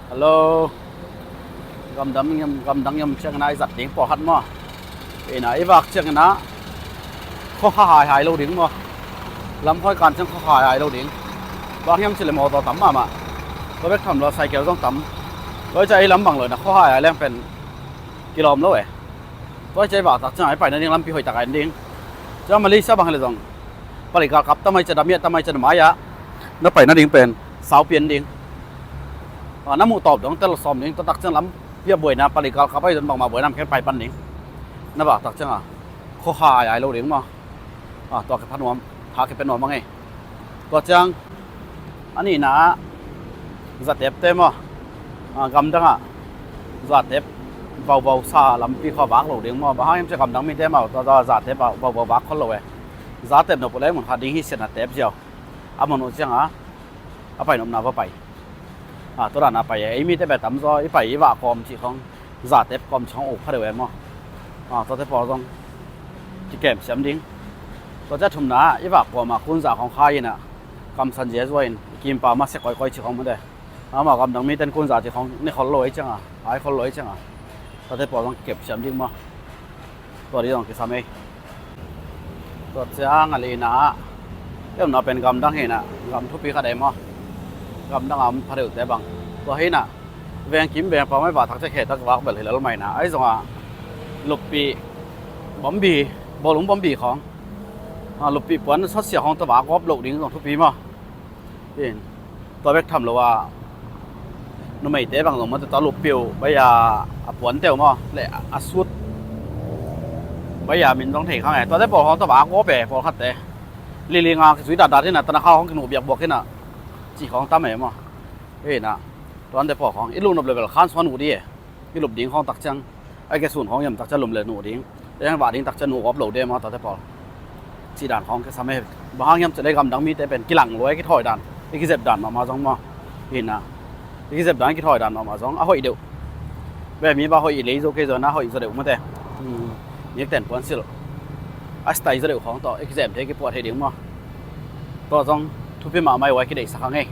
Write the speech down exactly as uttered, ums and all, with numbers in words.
Hello. Gamdang yam, gamdang yam ciangin ah i zat ding pawlkhat maw. Ina i vak ciangin ah khuakha haihai lo ding maw. Lam khawi kan ciang khuakha haihai lo ding. Bang hiam cih leh mawtaw tam mahmah. Tua bek tham lo a cycle zong tam. Tua hi ciah ei lam bang lo ina khuakha haihai leng pen kilawm lo e. Tua hi ciah i vak tak ciangah i pai nading lampi hoih tak a en ding. Ciang Malaysia bang hi leh zong palik galkap tamai ciah damiah tamai ciah damai ah na pai nading pen saupi en ding. Ah, na muh tawp dong tel sawm ding, tua tak ciang lampi a buaina palik galkap ahi zong bangmah buaina om kei leh pai pan ding. Na vak tak ciangah khuakha haihai lo ding maw. Ah, tua kipha nuam, tha kipia nuam a ngei. Tua ciang a nihna ah zatepte maw. Ah, gamdangah zatep vauvau sa lampi khawng vak lo ding maw. Bang hang hiam cih leh gamdang mite maw, tua zatep ah vauvau vak khol lo e. Zatep nop uh leh mun khat ding hi siatna tep ziau. A mun uh ciangah a pai nopna va pai. Ah, tua danah pai e. Ei mite bek tam zaw, i pai i vak kawm cih khawng zatep kawm cih khawng uk pha deuh e maw. Ah, tuate pawl zong kikem siam ding. Tua ciah thumna ah i vak kawm ah kunza khawng khai inah kamsan ziazua in i kimpa masiah koikoi cih khawng mate. Amah gamdang mite in kunza cih khawng ne khol lo ei ciangah, ai khol lo ei ciangah, tuate pawl zong kikem siam ding maw. Tua ding zong kisam ei. Tua ciang a lina ah i omna pen gamdang hi inah, gam thupi khat ei maw. Gamdang a om pha deuhte bang tua hi inah, veng kim veng pam ah i vak tak ciah khe tak vak bel hi lel mah inah, ahi zongah luppih bombi, bawlung bombi khawng, ah, luppih puan sawtsia khawng tawh vak gawp loh ding zong thupi maw. In, tua bek tham lo a, numeite bang zong mate, tua luppih uh bai a, a puante uh maw, le a sut bai a min zong thei kha nge. Tuate pawl khawng tua vak gawp e, pawlkhatte. Lili nga kizui datdat inah, tana kha khawng kinuh biakbuak inah, cih khawng tam e maw. Inah tuante pawl khawng i lup nop le bel khan suan uh dih e. I lup ding khawng tak ciang, a ke sun khawng i om tak ciang lum le nuh ding. Eng vak ding tak ciang nuh gawp lo dih e maw, tuate pawl. Cih dan khawng kisam e. Bang hang hiam cih leh gamdang mite pen kilang lua i kithawi dan, i kizep dan mahmah zong maw. Inah i kizep dan, i kithawi dan mahmah zong a hoih deuh. Ve mi bah hoih i lei zo kei zaw inah, hoih zaw deuh mate. Hmm. Nikten puansilh a style zaw deuh khawng tawh i kizem thei, kipuah thei ding maw. Tua zong thupi mahmah i, ua i kideihsak kha ngei.